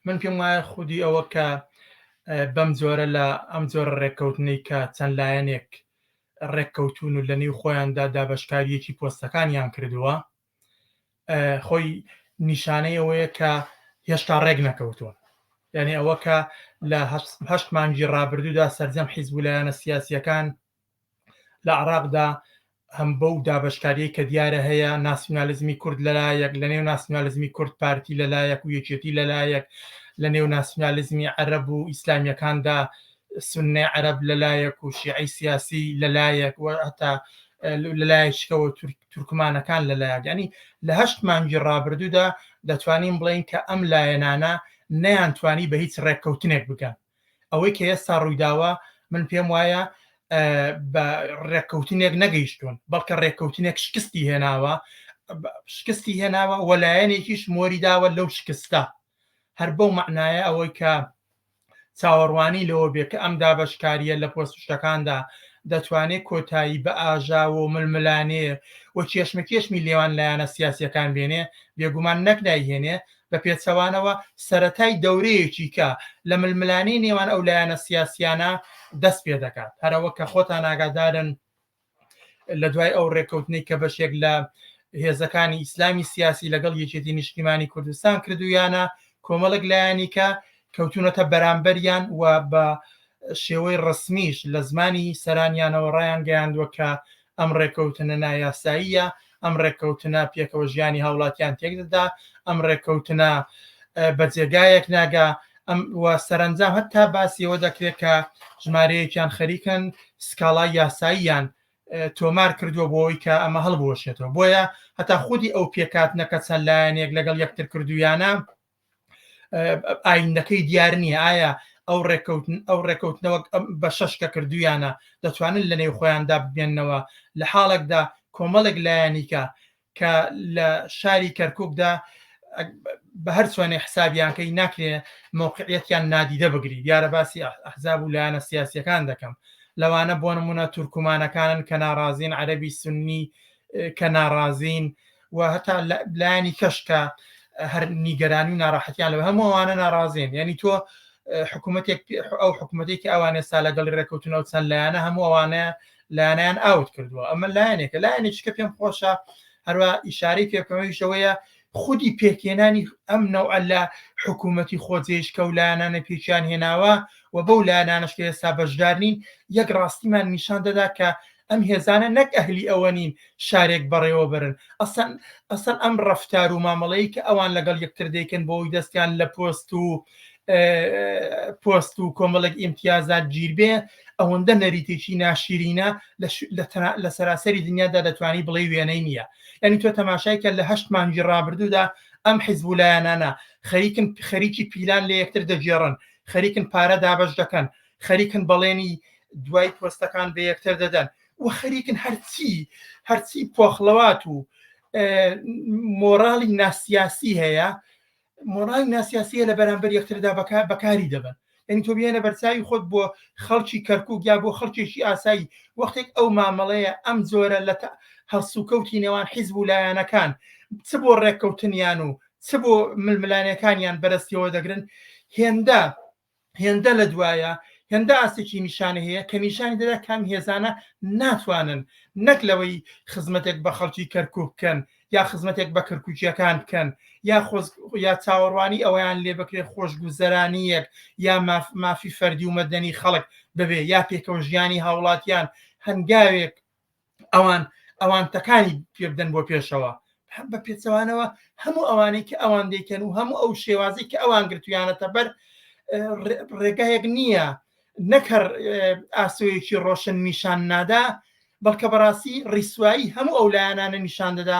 من پێم وایە خودی ئەوە کە بەم جۆرە لە ئەم جۆرە ڕێککەوتنەی کە چەند لایەنێک ڕێککەوتون و لە نێو خۆیاندا دابەشکاریەکی پۆستەکانیان کردووە خۆی نیشانەی ئەوەیە کە هێشتا ڕێک نەکەوتوون یعنی ئەوە کە لە هەشت مانگی ڕابردوودا سەرجەم حیزب و لایەنە سیاسیەکان لە عراقدا هەم بەو دابەشکاریەی کە دیارە هەیە ناسیونالیزمی کورد لەلایەک لە نێو ناسیونالیزمی کورد پارتی لەلایەک و یەکێتی لەلایەک لە نێو ناسیونالیزمی عەرەب و ئیسلامیەکاندا سوننەی عەرەب لەلایەک و شیعەی سیاسی لەلایەک و هەتا لەلایەکیشەوە تورکمانەکان لەلایەک ینی لە هەشت مانگی ڕابردوودا دەتوانین بڵێین کە ئەم لایەنانە نەیانتوانی بە هیچ ڕێککەوتنێک بگەن ئەوەی کە ئێستا ڕوویداوە من پێم وایە بە ڕێککەوتنێک نەگەیشتون بەڵکە ڕێککەوتنێک شکستی هێناوە شکستی هێناوە وەلایەنێکیش مۆری داوە لەو شکستە هەر بەو مەعنایە ئەوەی کە چاوەڕوانی لەوە بێ کە ئەم دابەشکارییە لە پۆست و شتەکاندا دەتوانێ کۆتایی بە ئاژاوە و ململانێ و کێشمەکێشمی لێوان لایەنە سیاسییەکان بێنێ، بێگومان نەک نایهێنێ، بە پێچەوانەوە سەرەتای دەورەیەکی کە لە ململانێی نێوان ئەو لایەنە سیاسییانە دەست پێ دەکات. هەرەوەک کە خۆتان ئاگادارن، لە دوای ئەو ڕێککەوتنەی کە بەشێک لە هێزەکانی ئیسلامی سیاسی لەگەڵ یەکێتی نیشتیمانی کوردستان کردویانە کۆمەڵێک لایەنی کە کەوتونەتە بەرامبەریان و بە شێوەی ڕسمیش لە زمانی سەرانیانەوە ڕایان گەیاندووە کە ئەم ڕێککەوتنە نایاساییە ئەم ڕێککەوتنە پێکەوە ژیانی هاوڵاتیان تێکدەدا ئەم ڕێککەوتنە بە جێگایەک ناگا ئەم و سەرەنجام هەتا باسی ئەوە دەکرێت کە ژمارەیەکیان خەریکن سکاڵای یاساییان تۆمار کردووە بۆ ئەوەی کە ئەمە هەڵبوەشێتەوە بۆیە هەتا خودی ئەو پێکاتنە کە چەند لایەنێک لەگەڵ یەکتر کردویانە ئایندەکەی دیار نییە ئایا ئەو ڕێککەوتن ئەو ڕێککەوتنەوە بە شەش کە کردویانە دەتوانن لە نێو خۆیاندا بمێننەوە لە حاڵێکدا کۆمەڵێک لایەنیکە کە لە شاری کەرکوکدا بە هەر چۆنێ حسابیان کەی ناکرێ مەوقعیەتیان نادیدە بگری دیارە باسی ئەحزاب و لایەنە سیاسیەکان دەکەم لەوانە بۆ نمونە تورکمانەکانن کە ناڕازین عەرەبی سنی کە ناڕازین و هەتا لایەنی کەش کە هەر نیگەرانی و ناراحەتیان لە هەموو ئەوانە ناڕازین یعنی تۆ حکوومەتێک ئەو حکوومەتێکی ئەوان ئێستا لەگەڵی ڕێککەوتنەوە چەند لایەنە هەموو ئەوانە لایەنیان ئاوت کردووە ئەمە لایەنێکە لایەنێکی کە پێم خۆشە هەروە ئیشارەی پێ بکەمەویشەوەیە خودی پێکهێنانی ئەم نەوعە لە حکوومەتی خۆجێیش کە و لایەنانە پێکیان هێناوە و بەو لایەنانەش کە ئێستا بەشدار نین یەک ڕاستیمان نیشان دەدا کە ئەم هێزانە نەک ئەهلی ئەوە نین شارێک بەڕێوە بەرن ئەسەن ئەسەن ئەم ڕەفتار و مامەڵەی کە ئەوان لەگەڵ یەکتر دەیکەن بۆ ئەوی دەستیان لە پۆست و پۆست و کۆمەڵێک ئیمتیازات گیربێ ئەوەندە نەریتێکی ناشیرینە لە سەراسەری دنیادا دەتوانی بڵێی وێنەی نییە یعنی تۆ تەماشای کە لە هەشت مانگی ڕابردوودا ئەم حیزب و لایەنانە خەریکن خەریکی پیلان لە یەکتر دەگێڕن خەریکن پارە دابەش دەکەن خەریکن بەڵێنی دوای پۆستەکان بە یەکتر دەدەن و خەریکن هەرچی هەرچی پۆخڵەوات و مۆراڵی ناسیاسی هەیە مۆراڵی ناسیاسیە لە بەرامبەر یەکتردا بەکاری دەبەن یعنی تۆ بێنە بەرچاوی خۆت بۆ خەڵکی کەرکک یا بۆ خەڵکێکی ئاسایی وەختێک ئەو مامەڵەیە ئەم جۆرە لە هەڵسوکەوتی نێوان حیزب و لایەنەکان چ بۆ ڕێککەوتنیان و چ بۆ ململانێکانیان بەرەستیەوە دەگرن هێندە هێندە لە دوایە هێندە ئاستێکی نیشانە هەیە کە نیشانی دەدا کام هێزانە ناتوانن نەک لەوەی خزمەتێک بە خەڵکی کەرکک بکەن یا خزمەتێک بە کەرکوکیەکان بکەن یا خۆز یا چاوەڕوانی ئەوەیان لێ بکرێ خۆشگوزەرانیەک یا ماف مافی فەردی و مەدەنی خەڵک ببێ یا پێکەوە ژیانی هاوڵاتیان هەنگاوێک ئەوان ئەوان تەکانی پێ بدەن بۆ پێشەوە بە پێچەوانەوە هەموو ئەوانەی کە ئەوان دەیکەن و هەموو ئەو شێوازی کە ئەوان گرتویانەتە بەر ڕێگایەک نییە نەک هەر ئاسۆیەکی ڕۆشن نیشان نادا بەڵکە بەڕاستی ڕیسوایی هەموو ئەو لایەنانە نیشان دەدا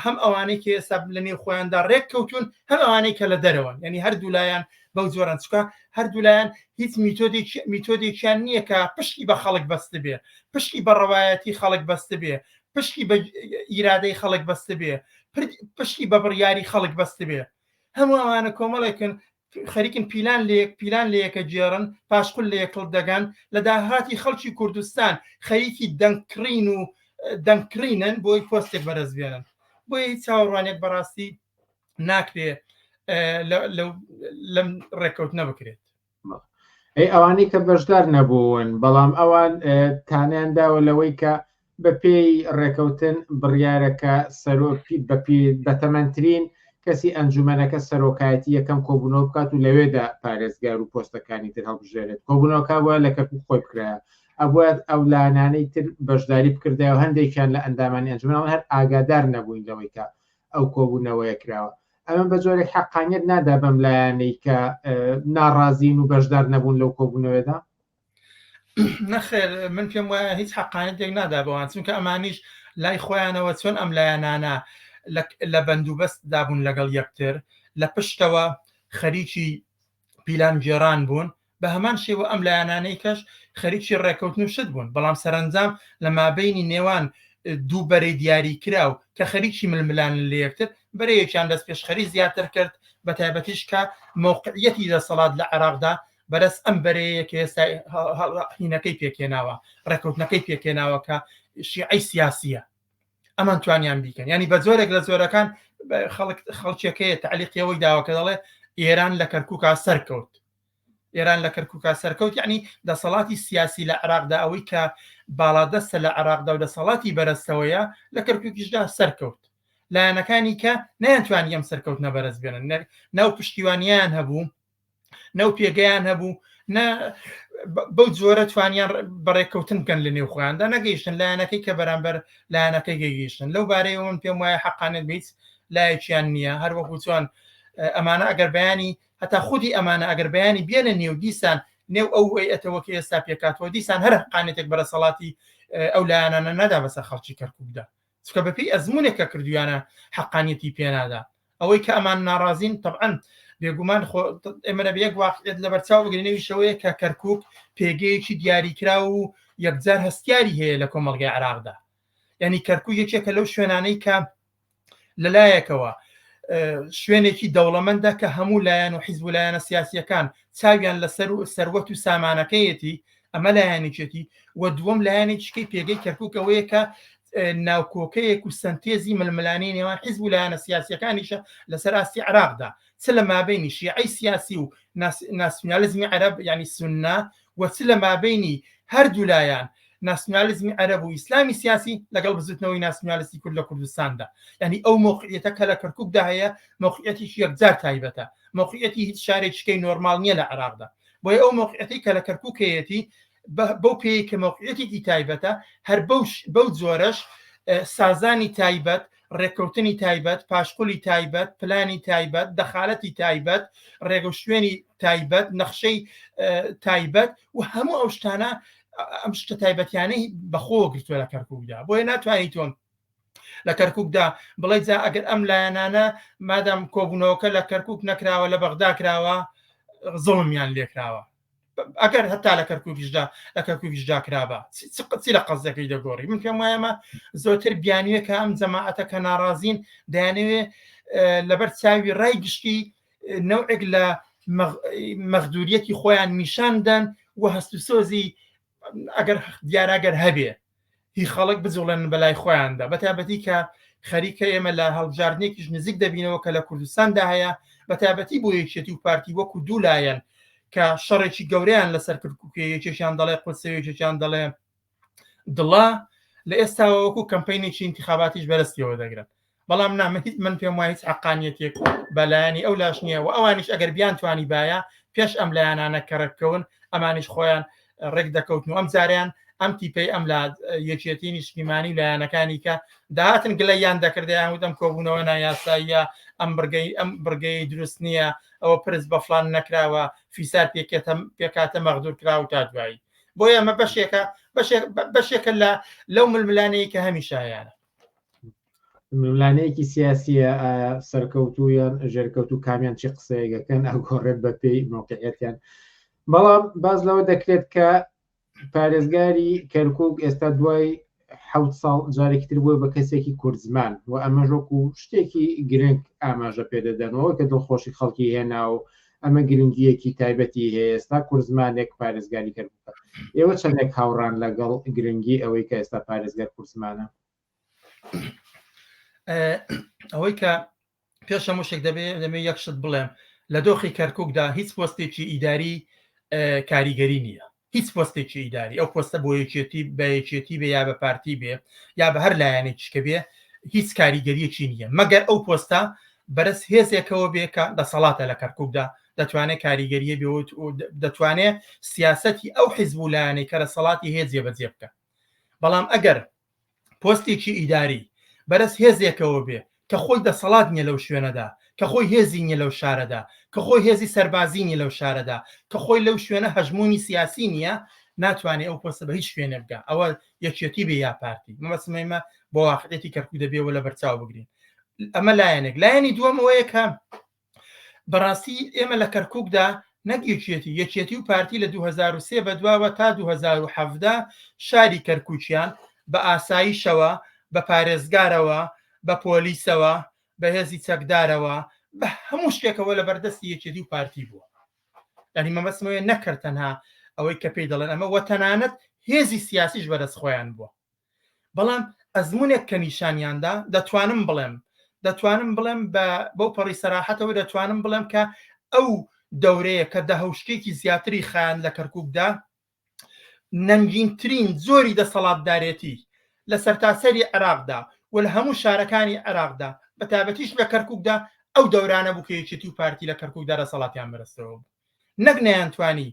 هەم ئەوانەی کە ئێستا لە نێو خۆیاندا ڕێک کەوتون هەم ئەوانەی کە لە دەرەوەن یعنی هەردوو لایەن بەو جۆران چکە هەردوو لایەن هیچ میتۆدێکی میتۆدێکیان نییە کە پشتی بە خەڵک بەست بێ پشتی بە ڕەوایەتی خەڵک بەست بێ پشتی بە ئیرادەی خەڵک بەست بێ پشتی بە بڕیاری خەڵک بەست بێ هەموو ئەوانە کۆمەڵێکن خەریکن پیلان لەیەک پیلان لەیەکە گێڕن پاشقول لە یەکڵ دەگەن لە داهاتی خەڵکی کوردستان خەریکی دەنگکڕین و دەنگکڕینن بۆی پۆستێک بەرز بێنن بۆیە هیچ چاوەڕوانێک بەڕاستی ناکرێ. لەم ڕێککەوتنە بکرێت. ئەی ئەوانەی کە بەشدار نەبوون بەڵام ئەوان تانیان داوە لەوەی کە بەپێی ڕێکەوتن بڕیارەکە سەرۆکی بەتەمەنترین کەسی ئەنجومەنەکە سەرۆکایەتی یەکەم کۆبوونەوە بکات و لەوێدا پارێزگار و پۆستەکانی تر هەڵبژێرێت. کۆبوونەوەکە بووە لە کەرکوک خۆی بکرایە، ئەبوایە ئەو لایەنانەی تر بەشداری بکردایە و هەندێکیان لە ئەندامانی ئەنجومەن هەر ئاگادار نەبووین لەوەی کە ئەو کۆبوونەوەیە کراوە. ئەمە بە جۆرێک حەقانیەت نادا بەم لایەنەی کە ناڕازین و بەشدار نەبوون لەو کۆبوونەوەدا؟ نەخێر من پێم وایە هیچ حەقانیەتێک نادا بەوان چونکە ئەمانیش لای خۆیانەوە چۆن ئەم لایەنانە لە بەندوبەست دابوون لەگەڵ یەکتر لە پشتەوە خەریکی پیلانگێڕان بوون بە هەمان شێوە ئەم لایەنانەی کەش خەریکی ڕێکەوتن و شت بوون بەڵام سەرەنجام لە مابینی نێوان دوو بەرەی دیاری کراو کە خەریکی ململانن لە یەکتر بەرەیەکیان دەست پێشخەری زیاتر کرد بە تایبەتیش کە مەوقعیەتی دەسەڵات لە عێراقدا بەرەس ئەم بەرەیە کە ئێستا هینەکەی پێکهێناوە ڕێکەوتنەکەی پێکهێناوە کە شیعەی سیاسیە ئەمان توانیان بیکەن ینی بە جۆرێک لە جۆرەکان خەڵک خەڵکیەکەیە تعلیقیەوەی داوە کە دەڵێ ئێران لە کەرکووکا سەرکەوت ئێران لە کەرکووکا سەرکەوت یعنی دەسەڵاتی سیاسی لە عێراقدا ئەوەی کە باڵادەستە لە عێراقدا و دەسەڵاتی بەرەستەوەیە لە کەرکووکیشدا سەرکەوت لایەنەکانی کە نەیانتوانی ئەم سەرکەوتنە بەرز بێنن ناو پشتیوانیان هەبوو نەو پێگەیان هەبوو نە بەو جۆرە توانیان بەڕێککەوتن بکەن لە نێو خۆیاندا نەگەیشتن لایەنەکەی کە بەرامبەر لایەنەکەی گەیشتن لەو بارەیەوە من پێم وایە حەقانێت بە هیچ لایەکیان نییە هەروەکو چۆن ئەمانە ئەگەر بەیانی هەتا خودی ئەمانە ئەگەر بەیانی بێنە نێو دیسان نێو ئەو ئەتەوە کە ئێستا پێکاتەوە دیسان هەر حقانێتێک بەرەسەڵاتی ئەو لایەنانە نەدا بەسەر خەڵکی کەرکووکدا چونکە بەپێی ئەزموونێک کە کردویانە حەقانیەتی پێنادا ئەوەی کە ئەمان ناڕازین تەبعەن بێگومان خۆ ئێمە دەبێ یەک واقعیەت لەبەرچاو بگرین ئەویش ئەوەیە کە کەرکووک پێگەیەکی دیاریکراو و یەکجار هەستیاری هەیە لە کۆمەڵگای عێراقدا یعنی کەرکووک یەکێکە لەو شوێنانەی کە لەلایەکەوە شوێنێکی دەوڵەمەندە کە هەموو لایەن و حیزب و لایەنە سیاسیەکان چاویان لەسەر و سەروەت و سامانەکەیەتی ئەمە لایەنێکێتی و دووەم لایەنێکیکەی پێگەی کەرکوک ئەوەیە کە ناوکۆکەیەک و سەنتێزی ململانێی نێوان حیزب و لایەنە سیاسیەکانیشە لەسەر ئاستی عێراقدا چ لە مابینی شیعەی سیاسی و ناسیونالیزمی عەرەب یعنی سوننە و چ لە مابینی هەردوو لایەن ناسیونالیزمی عەرەب و ئیسلامی سیاسی لەگەڵ بزوتنەوەی ناسیونالیستی کورد لە کوردستاندا یعنی ئەو مۆقعیەتە کە لە کەرکوکدا هەیە مۆقعیەتێکی یەکجار تایبەتە مۆقعیەتی هیچ شارێکیکەی نۆرمال نییە لە عێراقدا بۆیە ئەو مۆقعیەتەی کە لە کەرکوک هەیەتی بەو پێی کە مۆقعیەتێکی تایبەتە هەر بەو جۆرەش سازانی تایبەت ڕێککەوتنی تایبەت پاشقولی تایبەت پلانی تایبەت دەخالەتی تایبەت ڕێگە و شوێنی تایبەت نەخشەی تایبەت و هەموو ئەو شتانە ئەم شتە تایبەتیانەی بەخۆوە گرتووە لە کەرکوکدا بۆیە ناتوانانی تۆ لە کەرکوکدا بڵێ جا ئەگەر ئەم لایەنانە مادام کۆبوونەوەکە لە کەرکوک نەکراوە لە بەغدا کراوە زوڵمیان لێکراوە ئەگەر هەتا لە کەرکوکیشدا لە کەرکوکیشدا کرابا چی لە قەزەکەی دەگۆڕی من پێم وایەمە زۆرتر بیانوێ کە ئەم جەماعەتە کە ناڕازین دەیانەوێ لەبەر چاوی ڕای گشتی نەوعێک لە مەغدوریەتی خۆیان نیشان دەن و هەست و سۆزی ئەگەر دیاراگەر هەبێ هی خەڵک بجوڵێنن بەلای خۆیاندا بەتابەتی کە خەریکە ئێمە لە هەڵبژاردنێکیش نزیک دەبینەوە کە لە کوردستاندا هەیە بەتابەتی بۆ یەکێتی و پارتی وەکو دوو لایەن کە شەڕێکی گەورەیان لەسەر کەرکوکێ یەکێکیان دەڵێ قودسە یەکێکیان دەڵێ دڵە لە ئێستاوە وەکو کەمپینێکی ئینتخاباتیش بەرەستیەوە دەگرن بەڵام نا من هیچ من پێم وایە هیچ حەقانیەتێک بە لایەنی ئەو لاش نییە و ئەوانیش ئەگەر بیانتوانی باە پێش ئەم لایەنانە کە ڕێککەون ئەمانیش خۆیان ڕێک دەکەوتن و ئەم جاریان ئەم تیپەی ئەم لە یەکێتی نیشتیمانی و لایەنەکانی کە داهاتن گلەیان دەکردیان وتم کۆبوونەوە نایاساییە ئەم بڕگەی ئەم بڕگەی دروست نییە ئەوە پرس بە فلان نەکراوە فیسار پێکێتە پێکاتە مەغدور کرا و تا دوایی بۆیە ئەمە بەشێکە بەشێکە لە لەو ململانەیە کە هەمیشە هەیانە ململانێیەکی سیاسیە ئایا سەرکەوتوو یان ژێرکەوتوو کامیان چی قسەیەک ئەکەن ئەگۆڕێت بە پێی مەوقعیەتیان بەڵام باز لەوە دەکرێت کە پارێزگاری کەرکک ئێستا دوای حەوت ساڵ جارێکی تر بووە بە کەسێکی کوردزمان و ئەمەش وەکو شتێکی گرنگ ئاماژە پێدەدەنەوە کە دڵخۆشی خەڵکی هێنا و ئەمە گرنگیەکی تایبەتی هەیە ئێستا کوردزمانێک پارێزگاری کەرکک ئێوە چەندێک هاوڕان لەگەڵ گرنگی ئەوەی کە ئێستا پارێزگار کوردزمانە؟ ئەوەی کە پێش هەموو شتێک دەبێ دەمێ یەک شت بڵێم لە دۆخی کەرکووکدا هیچ پۆستێکی ئیداری کاریگەری نییە هیچ پۆستێکی ئیداری ئەو پۆستە بۆ یەکێتی بە یەکێتی بێ یا بە پارتی بێ یا بە هەر لایەنێکیش کە بێ هیچ کاریگەریەکی نییە مەگەر ئەو پۆستە بەرز هێزێکەوە بێ کە دەسەڵاتە لە کەرکووکدا دەتوانێت کاریگەریە بێ دەتوانێت سیاسەتی ئەو حیزب و لایەنەی کە دەسەڵاتی هەیە جێبەجێ بکە بەڵام ئەگەر پۆستێکی ئیداری بەرەس هێزێکەوە بێ کە خۆی دەسەڵات نیە لەو شوێنەدا، کە خۆی هێزی نیە لەو شارەدا، کە خۆی هێزی سەربازی نیە لەو شارەدا، کە خۆی لەو شوێنە هەژموونی سیاسی نیە، ناتوانێ ئەو پۆستە بە هیچ شوێنێ بگا، ئەوە یەکێتی بێ یا پارتی. مەبەستم ئێمە بۆ واقعیەتی کەرکوک دەبێ ئەوە لەبەرچاو بگرین. ئەمە لایەنێک. لایەنی دووەم ئەوەیە کە بەڕاستی ئێمە لە کەرکوکدا نەک یەکێتی، یەکێتی و پارتی لە 2003 بەدواوە تا 2017 شاری کەرکوکیان بە ئاسایشەوە، بە پارێزگارەوە، بە پۆلیسەوە، بە هێزی چەکدارەوە، بە هەموو شتێکەوە لە بەردەستی یەکێتی و پارتی بووە. یعنی مەبەستم ئەوەیە نەکرد تەنها ئەوەی کە پێی دەڵێن ئەمە وە تەنانەت هێزی سیاسیش بەدەست خۆیان بووە. بەڵام ئەزمونێک کە نیشانیاندا دەتوانم بڵێم دەتوانم بڵێم بە بەو پەڕی سەراحەتەوە دەتوانم بڵێم کە ئەو دەورەیە کە دەهەوشتێکی زیاتری خایاند لە کەرکووکدا نەنگینترین جۆری دەسەڵاتدارێتی لە سەرتاسەری عێراقدا و لە هەموو شارەکانی عێراقدا بە تایبەتیش لە کەرکووکدا ئەو دەورانە بوو کە یەکێتی و پارتی لە کەرکووکدا دەسەڵاتیان بەرزترەوە بوو. نەک نەیانتوانی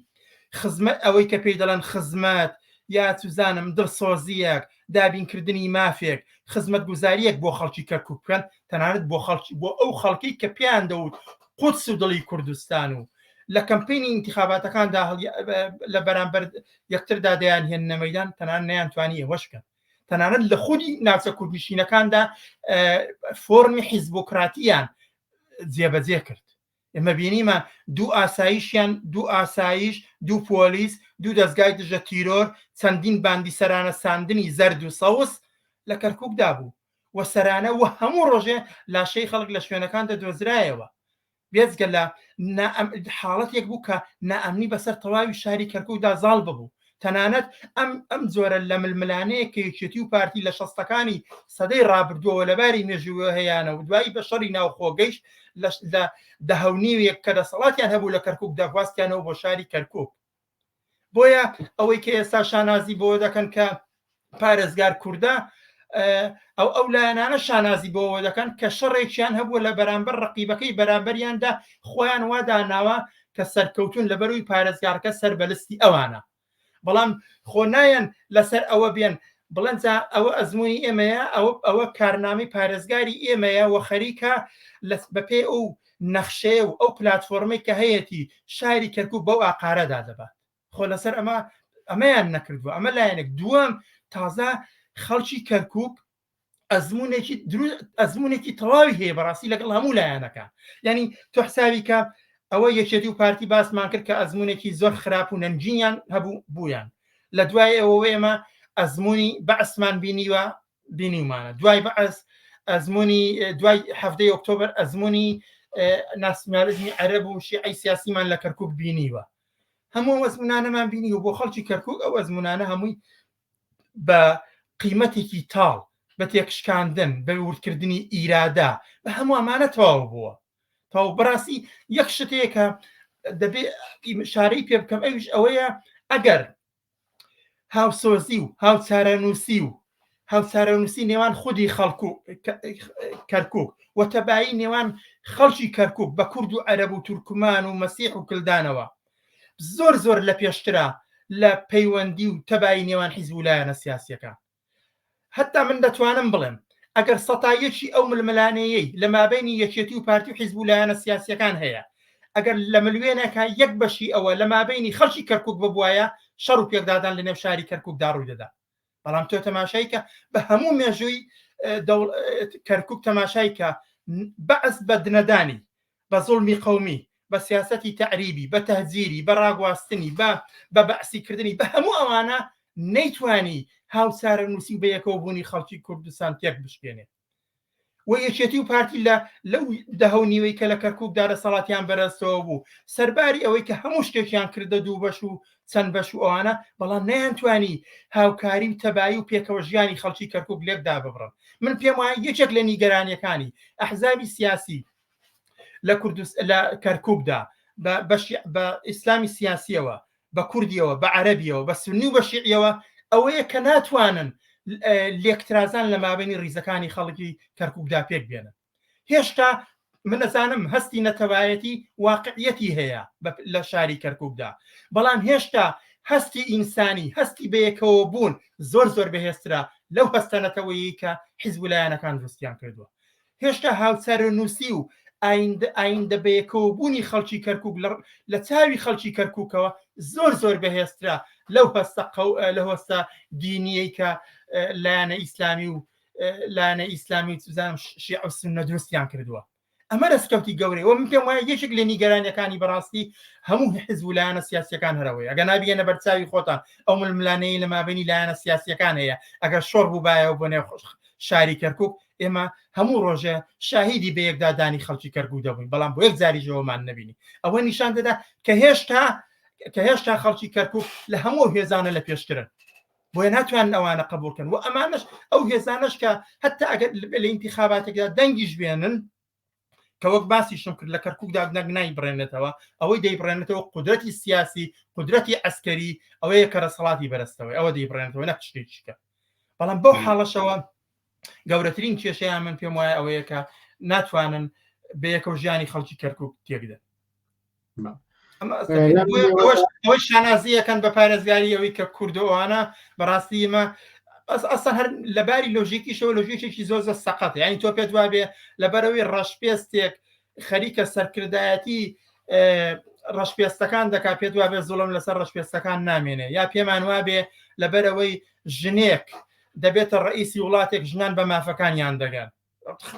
خزمەت ئەوەی کە پێی دەڵێن خزمەت یا چوزانم دڵسۆزییەک دابینکردنی مافێک خزمەتگوزارییەک بۆ خەڵکی کەرکوک بکەن تەنانەت بۆ خەڵکی بۆ ئەو خەڵکەی کە پێیان دەوت قودس و دڵی کوردستان و لە کەمپینی ئینتخاباتەکاندا لە بەرامبەر یەکتردا دەیانهێننە مەیدان تەنانەت نەیانتوانی ئەوەش بکەن تەنانەت لە خودی ناوچە کوردنشینەکاندا فۆرمی حیزبۆکراتیان جێبەجێ کرد ئێمە بینیمان دوو ئاسایشیان دوو ئاسایش دوو پۆلیس دوو دەزگای دژە تیرۆر چەندین باندی سەرانە ساندنی زەرد و سەوز لە کەرکوکدا بوو و سەرانە و هەموو ڕۆژێ لاشەی خەڵک لە شوێنەکان دەدۆزرایەوە بێجگە لە حاڵەتێک بوو کە نائەمنی بەسەر تەواوی شاری کەرکوکدا زاڵ ببوو تەنانەت ئەم ئەم جۆرە لە ململانێیە کە یەکێتی و پارتی لە شەستەکانی سەدەی ڕابردووەوە لە باری مێژوویەوە هەیانە و دوایی بە شەڕی ناوخۆ گەیشت لە لە دەهەونیوێک کە دەسەڵاتیان هەبوو لە کەرکووک دەگواستیانەوە بۆ شاری کەرکووک بۆیە ئەوەی کە ئێستا شانازی بۆ دەکەن کە پارێزگار کوردە ئەو ئەو لایەنانە شانازی بۆەوە دەکەن کە شەڕێکیان هەبووە لە بەرامبەر ڕقیبەکەی بەرامبەریاندا خۆیان واداناوە کە سەرکەوتون لەبەروی پارێزگارکە سەر بەلستی ئەوانە بەڵام خۆ نایەن لەسەر ئەوە بێن بڵێن جا ئەوە ئەزمموی ئێمەیە ئەوە ئەوە کارنامەی پارێزگاری ئێمەیە و خەریکە بەپێی ئەو نەخشەیە و ئەو پلتفۆرمەی کە هەیەتی شاری کەرکک بەو ئاقارەدا دەبات خۆ لەسەر ئەمە ئەمەیان نەکردووە ئەمە لایەنێک دووەم تازە خەڵکی کەرکک ئەزمونێکی ئەزمونێکی تەواوی هەیە بەڕاستی لەگەڵ هەموو لایەنەکە یعنی تۆ حساوی کە ئەوە یەکێتی و پارتی باسمان کرد کە ئەزمونێکی زۆر خراپ و نەنگینیان هەبوو بوویان لە دوای ئەوە ئێمە ئەزمموی بەعسمان بینیوە بینیومانە دوای بەعس ئەزمموی دوای هەفتەی ئۆکتۆبر ئەزمموی ناسیۆنالیزمی عەرەب و شیعی سیاسیمان لە کەرکک بینیوە هەموو ئەو ئەزمونانەمان بینی و بۆ خەڵکی کەرکک ئەو ئەزمونانە هەمووی بە قیمەتێکی تاڵ بە تێکشکاندن بە وردکردنی ئیرادە بە هەموو ئەمانە تەواو بووە تەواو بەڕاستی یەک شت هەیە کە دەبێ شارەی پێ بکەم ئەویش ئەوەیە ئەگەر هاوسۆزی و هاوچارەنووسی و هاوچارەنووسی نێوان خودی خەڵک و کەرکک و تەبایی نێوان خەڵکی کەرکک بە کورد و عەرەب و تورکمان و مەسیح و کلدانەوە زۆر زۆر لە پێشترە لە پەیوەندی و تەبایی نێوان حیزب و لایەنە سیاسیەکان هەتا من دەتوانم بڵێم ئەگەر سەتا یەکی ئەو ململانێیەی لە مابەینی یەکێتی و پارتی و حیزب و لایەنە سیاسیەکان هەیە ئەگەر لە ملوێنێکا یەک بەشی ئەوە لە مابەینی خەڵکی کەرکوک ببوایە شەڕ و پێکدادان لە نێو شاری کەرکوکدا ڕووی دەدا بەڵام تۆ تەماشای کە بە هەموو مێژووی کەرکک تەماشای کە بەعس بە دنەدانی بە زوڵمی قەومی بە سیاسەتی تەعریبی بە تەهجیری بە ڕاگواستنی بە بە بەعسی کردنی بە هەموو ئەوانە نەیتوانی هاوچارەنووسی و بەیەکەوە بوونی خەڵکی کوردستان تێک بشکێنێت و یەکێتی و پارتی لە لەو دەهە و نیوەی کە لە کەرکووکدا دەسەڵاتیان بەرەستەوە بوو سەرباری ئەوەی کە هەموو شتێکیان کردە دوو بەش و چەند بەش و ئەوانە بەڵام نەیانتوانی هاوکاری و تەبایی و پێکەوە ژیانی خەڵکی کەرکووک لێک داببڕن من پێم وایە یەکێک لە نیگەرانیەکانی ئەحزابی سیاسی. لە کوردست لە کەرکووکدا بە ئیسلامی سیاسیەوە بە کوردیەوە بە عەرەبیەوە بە سونی و بە شیعیەوە ئەوەیە کە ناتوانن لێکترازان لە مابینی ریزەکانی خەڵکی کەرکووکدا پێک بێنن. هێشتا من ئەزانم هەستی نەتەوایەتی واقعیەتی هەیە لە شاری کەرکووکدا، بەڵام هێشتا هەستی ئینسانی، هەستی بەیەکەوە بوون زۆر زۆر بەهێزترە لەو هەستە نەتەوەیی کە حیزب و لایەنەکان دروستیان کردووە. هێشتا هاوچارەنووسی و ئایندە ئایندە بەیەکەوە بوونی خەڵکی کەرکووک لە چاوی خەڵکی کەرکووکەوە زۆر زۆر بەهێزترە لەو هەستە قەو لەو هەستە دینیەی کە لایەنە ئیسلامی و لایەنە ئیسلامی و چزانم شیعە و سوننە دروستیان کردووە. ئەمە دەستکەوتی گەورەیە و من پێم وایە یەکێک لە نیگەرانیەکانی بەڕاستی هەموو حزب و لایەنە سیاسیەکان هەرەوەی ئەگەر نابیێنە بەرچاوی خۆتان ئەو ململانێی لە مابینی لایەنە سیاسیەکان هەیە ئەگەر شۆڕ بووبایەوە بۆ نێو شاری کەرکک ئێمە هەموو ڕۆژێ شاهیدی بەیەکدادانی خەڵکی کەرکک دەبووین بەڵام بۆ یەک جاریشەوەمان نەبینی ئەوە نیشان دەدا کە هێشتا کە هێشتا خەڵکی کەرکک لە هەموو هێزانە لە پێشترن بۆیە ناتوانن ئەوانە قبول کەن و ئەمانەش ئەو هێزانەش کە هەتا ئەگەر لە ئینتیخاباتێکدا دەنگیش بێنن کە وەک باسیشم کرد لە کەرکووکدا نەک نایبڕێنێتەوە ئەوەی دەیبڕێنێتەوە قودرەتی سیاسی قودرەتی عەسکەری ئەوەیە کە ڕەسەڵاتی بەرەستەوەی ئەوە دەیبڕێنێتەوە نەک شتێکی کە بەڵام بەو حاڵەشەوە گەورەترین کێشەیان من پێم وایە ئەوەیە کە ناتوانن بەیەکەوە ژیانی خەڵکی کەرکووک تێکدەن ئەوەش شانازیەکەن بە پارێزگاری ئەوەی کە کوردەوانە بەڕاستی ئمە بەس ئەسا هەر لەباری لۆژیکیشەوە لۆژیکێکی زۆر زۆر سەقەت یعنی تۆ پێت وابێ لەبەرەوەی ڕەشپێستێک خەریکە سەرکردایەتی ڕەشپێستەکان دەکا پێت وابێ زوڵم لەسەر ڕەشپێستەکان نامێنێ یا پێمان وابێ لەبەرەوەی ژنێک دەبێتە ڕئیسی وڵاتێک ژنان بە مافەکانیان دەگەن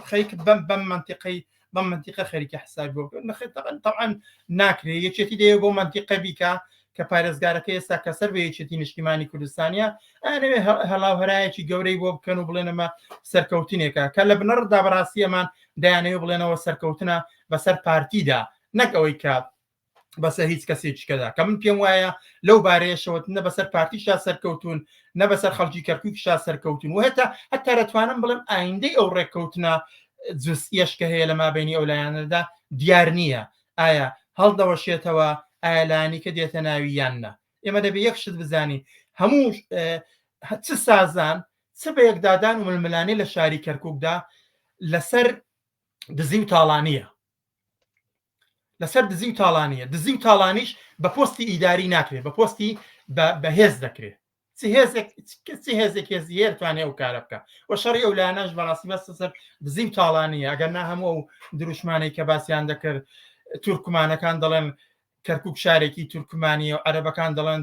خەریک بەم بەم منتیقەی بەم منتیقە خەریکە حسابی بۆ بکەن نەخێر تەبعەن تەبعەن ناکرێ یەکێتی دەیەوێ بۆ منتیقە بیکا کە پارێزگارەکە ئێستا کە سەر بە یەکێتی نیشتیمانی کوردستانیە ئەیانەوێ هەڵاو هەرایەکی گەورەی بۆ بکەن و بڵێن ئەمە سەرکەوتنێکە کە لە بنەڕەتدا بەڕاستی ئەمان دەیانەوێ بڵێنەوە سەرکەوتنە بەسەر پارتیدا نەک ئەوەی کە بەسەر هیچ کەسێکی کەدا کە من پێم وایە لەو بارەیەشەوە نە بەسەر پارتیشا سەرکەوتون نە بەسەر خەڵکی کەرکووکیشا سەرکەوتون و هەتا هەتا دەتوانم بڵێم ئایندەی ئەو ڕێککەوتنە جزئیەش کە هەیە لە مابینی ئەو لایەنەدا دیار نییە ئایا هەڵدەوەشێتەوە ئایا لایەنی کە دێتە ناوی یان نا ئێمە دەبێ یەک شت بزانین هەموو چ سازان چ بە یەکدادان و ململانێ لە شاری کەرکووکدا لەسەر دزی و تاڵانیە لەسەر دزی و تاڵانیە دزی و تاڵانیش بە پۆستی ئیداری ناکرێت بە پۆستی بەهێز دەکرێت چ هێزێک چ هێزێک هێزی هێر توانێ ئەو کارە بکە و شەڕی ئەو لایەنەش بەڕاستی بەستە سەر دزی و تاڵانیە ئەگەر نا هەموو ئەو دروشمانەی کە باسییان دەکرد تورکمانەکان دەڵێن کەرکک شارێکی تورکمانی و عەرەبەکان دەڵێن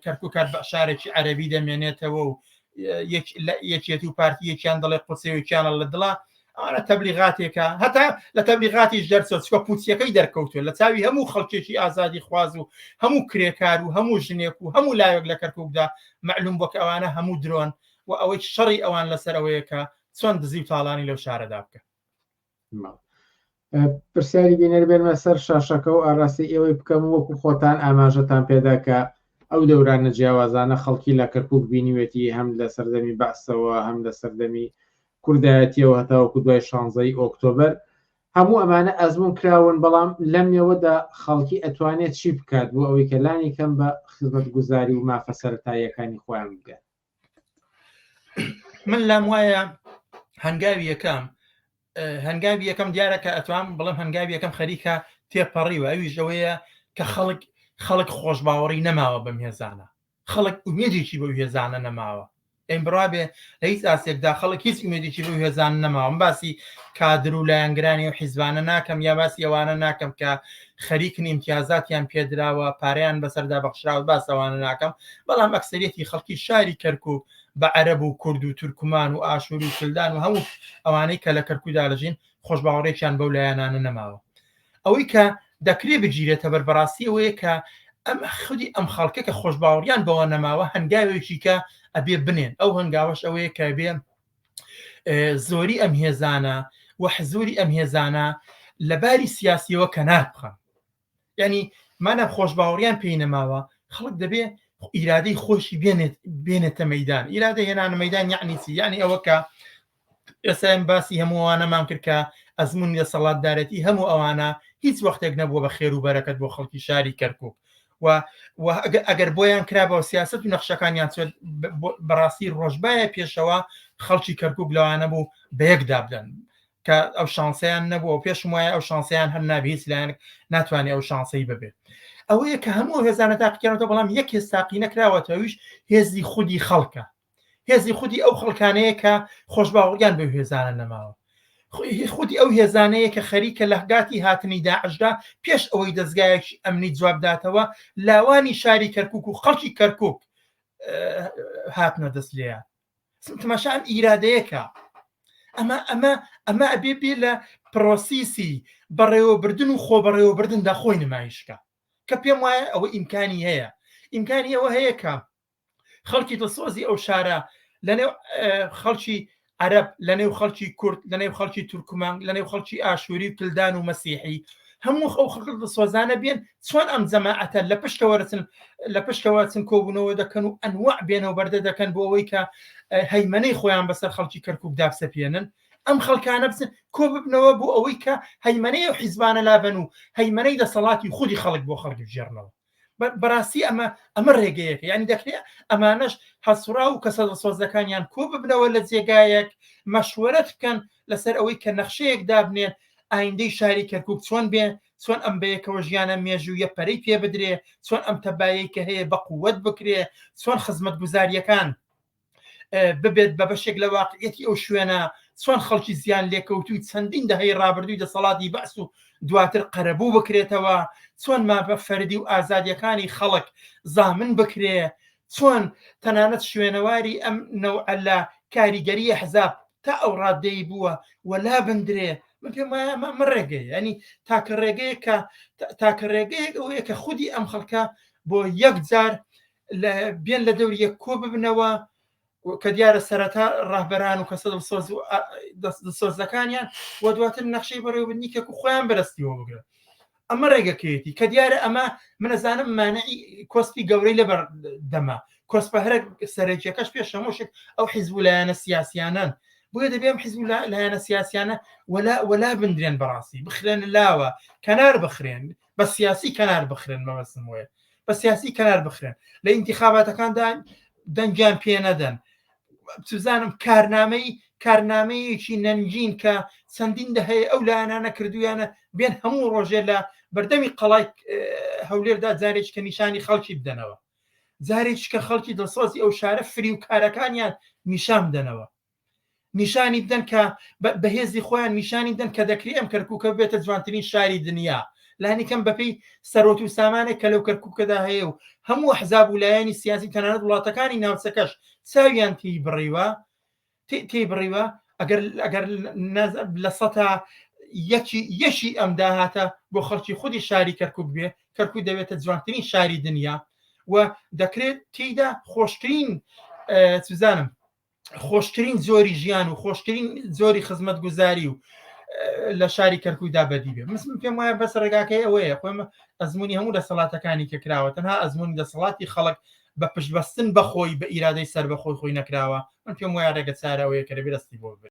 کەرکک هەر بە شارێکی عەربی دەمێنێتەوە و یەکێتی و پارتی یەکیان دەڵێ قوسەیەکیانە لە دڵە ئەوانە تەبلیغاتێکە هەتا لە تەبلیغاتیش دەرچوە چکە پوچیەکەی دەرکەوتوە لە چاوی هەموو خەڵکێکی ئازادی خواز و هەموو کرێکار و هەموو ژنێک و هەموو لاوێک لە کەرککدا معلوم بۆ کە ئەوانە هەموو درۆن و ئەوەی شەڕی ئەوان لەسەر ئەوەیە کە چۆن دزی و تاڵانی لەو شارەدا بکەن. پرسیاری بینەر بێنمە سەر شاشەکە و ئاراستەی ئێوەی بکەم وەکو خۆتان ئاماژەتان پێدا کە ئەو دەورانە جیاوازانە خەڵکی لە کەرکک بینیوێتی هەم لە سەردەمی بەعسەوە هەم لە سەردەمی کوردایەتیەوە هەتاوەکو دوای شانزەی ئۆکتۆبەر هەموو ئەمانە ئەزمون کراون بەڵام لەم نێوەدا خەڵکی ئەتوانێت چی بکات بۆ ئەوەی کە لانی کەم بە خزمەتگوزاری و مافە سەرەتاییەکانی خۆیان بگەن؟ من لام وایە هەنگاوی یەکەم هەنگاوی یەکەم دیارە کە ئەتوام بڵێم هەنگاوی یەکەم خەریکە تێپەڕیوە ئەویش ئەوەیە کە خەڵک خەڵک خۆشباوەڕی نەماوە بەم هێزانە خەڵک ئومێدێکی بەو هێزانە نەماوە ئەم بڕا بێ لە هیچ ئاسێکدا خەڵک هیچ ئومێدێکی بەو هێزانە نەماوە من باسی کادر و لایەنگرانی و حیزبانە ناکەم یا باسی ئەوانە ناکەم کە خەریکن ئیمتیازاتیان پێدراوە پارەیان بەسەردا بەخشراوە باس ئەوانە ناکەم بەڵام ئەکسەریەتی خەڵکی شاری کەرکک بە عەرەب و کورد و تورکمان و ئاشووری و کلدان و هەموو ئەوانەی کە لە کەرکودا دەژین خۆشباوەڕێکیان بەو لایەنانە نەماوە ئەوەی کە دەکرێ بگیرێتە بەر بەڕاستی ئەوەیە کە ئەم خودی ئەم خەڵکە کە خۆشباوەڕیان بەوە نەماوە هەنگاوێکی کە ئەبێ بنێن ئەو هەنگاوەش ئەوەیە کە بێ زۆری ئەم هێزانە و حزوری ئەم هێزانە لە باری سیاسیەوە کەنار بخەن یعنی مانە خۆشباوەڕیان پێی نەماوە خەڵک دەبێ ئیرادەی خۆشی بێنێت بێنێتە مەدان ئیرادە هێنانە مەدان یعنی چی یعنی ئەوە کە ئێستا باسی هەمووانەمان کرد کە ئەزموونی دەسەڵاتدارێتی هەموو ئەوانە هیچ وەختێک نەبووە بە خێر و بەرەکەت بۆ خەڵکی شاری کەرکک و ئەگەر بۆیان کرابەوە سیاست و نەخشەکانیان چێت بەڕاستی ڕۆژبایە پێشەوە خەڵکی کەرکک لەوانە بوو بە یەک دابدەن کە ئەو شانسەیان نەبوو و پێشم وایە ئەو شانسەیان هەر نابێ هیچ لایەنێک ناتوانێت ئەو شانسەی ببێت ئەوەیە کە هەموو هێزانە تاقیکردنەوە بەڵام یەک هێز تاقی نەکراوەتەوە ئەویش هێزی خودی خەڵکە هێزی خودی ئەو خەڵکانەیە کە خۆشباوەڕیان بەو هێزانە نەماوە خودی ئەو هێزانەیە کە خەریکە لە گاتی هاتنی داعشدا پێش ئەوەی دەستگایەکی ئەمنی جواب داتەوە لاوانی شاری کەرکک و خەڵکی کەرکک هاتنە دەست لێیان تەماشا ئەم ئیرادەیەکە ئەمە ئەمە ئەمە ئەبێ بێ لە پرۆسیسی بەڕێوەبردن و خۆ بەڕێوەبردندا خۆی نمایشکە کە پێم وایە ئەوە ئیمکانی هەیە ئیمکانی ئەوە هەیە کە خەڵکی دڵسۆزی ئەو شارە لەنێو خەڵکی عەرەب لەنێو خەڵکی کورد لەنێو خەڵکی تورکمان لەنێو خەڵکی ئاشووری و کلدان و مەسیحی هەموو ئەو خەڵکە دڵسۆزانە بێن چۆن ئەم جەماعەتە لە پشتەوە رچن لە پشتەوە چن کۆبوونەوە دەکەن و ئەنواع بێنەوە بەردە دەکەن بۆ ئەوەی کە هەیمەنەی خۆیان بەسەر خەڵکی کەرکک دابسەپێنن ئەم خەڵکانە بچن کۆ ببنەوە بۆ ئەوەی کە هەیمەنەی ئەو حیزبانە لابەن و هەیمەنەی دەسەڵاتی خودی خەڵک بۆ خەڵک بگێڕنەوە بەڕاستی ئەمە ئەمە ڕێگەیەکە یعنی دەکرێت ئەمانەش هەسوڕا و کەسە دڵسۆزەکانیان کۆ ببنەوە لە جێگایەک مەشوەرەت بکەن لەسەر ئەوەی کە نەخشەیەک دابنێن ئایندەی شاری کەرکک چۆن بێ چۆن ئەم بەیەکەوە ژیانە مێژوویە پەرەی پێ بدرێ چۆن ئەم تەبایەی کە هەیە بە قووەت بکرێ چۆن خزمەتگوزارییەکان ببێت بە بەشێک لە واقعیەتی ئەو شوێنە چۆن خەڵکی زیان لێکەوتووی چەندین دەهەی ڕابردووی دەسەڵاتی بەعس و دواتر قەرەبوو بکرێتەوە چۆن مافە فەردی و ئازادیەکانی خەڵک زامن بکرێ چۆن تەنانەت شوێنەواری ئەم نەوعە لە کاریگەری ئەحزاب تا ئەو ڕادەی بووە وەلا بندرێ من پێم وایە ئەمە ئەمە ڕێگەیە ینی تاکە ڕێگەیە کە تاکە ڕێگەیەک ئەوەیە کە خودی ئەم خەڵکە بۆ یەک جار بێن لە دەوری یەک کۆ ببنەوە کە دیارە سەرەتا ڕاهبەران و کەسە دڵسۆز و دڵسۆزەکانیان و دواتر نەخشەی بەڕێوەبردنی کەک و خۆیان بەرەستیەوە بگرن ئەمە ڕێگەکەیەتی کە دیارە ئەمە منەزانم مانعی کۆسپی گەورەی لەبەر دەما کۆسپە هەرە سەرەکیەکەش پێش هەموو شت ئەو حیزب و لایەنە سیاسیانەن بۆیە دەبێ ئەم حیزب و لایەنە سیاسیانە وەلا وەلا بندرێن بەڕاستی بخرێن لاوە کەنار بخرێن بە سیاسی کەنار بخرێن مەبەستم وەیە بە سیاسی کەنار بخرێن لە ئینتیخاباتەکاندا دەنگیان پێ نەدەن بزانم کارنامەی کارنامەیەکی نەنگین کە چەندین دەهەیە ئەو لایەنانە کردویانە بێن هەموو ڕۆژێ لە بەردەمی قەڵای هەولێردا جارێک کە نیشانی خەڵکی بدەنەوە جارێک کە خەڵکی دڵسۆزی ئەو شارە فری و کارەکانیان نیشان بدەنەوە نیشانی بدەن کە بەهێزی خۆیان نیشانی بدەن کە دەکرێ ئەم کەرکووکە بێتە جوانترین شاری دنیا لانیکەم بەپێی سەرۆت و سامانێک کە لەو کەرکووکەدا هەیە و هەموو ئەحزاب و لایەنی سیاسی تەنانەت وڵاتەکانی ناوچەکەش چاویان تێی بڕیوە تێی بڕیوە ئەگەر ئەگەر لە سەتا یەکی یەکی ئەم داهاتە بۆ خەڵکی خودی شاری کەرکک بێ کەرکک دەبێتە جوانترین شاری دنیا و دەکرێت تێیدا خۆشترین چزانم خۆشترین جۆری ژیان و خۆشترین جۆری خزمەتگوزاری و لە شاری کەرکوودا بەدی بێ مسم پێم وایە بەس ڕێگاکەی ئەوەیە خۆم ئەزمموی هەموو دەسەڵاتەکانی کە کراوە تەنها ئەزمموی دەسەڵاتی خەڵک بە پشتبەستن بەخۆی بە ئیرادەی سەر بەخۆی خۆی نەکراوە من پێم وایە ڕێگە چارەوەیە کە دەبێ دەستی بۆ ببرێت.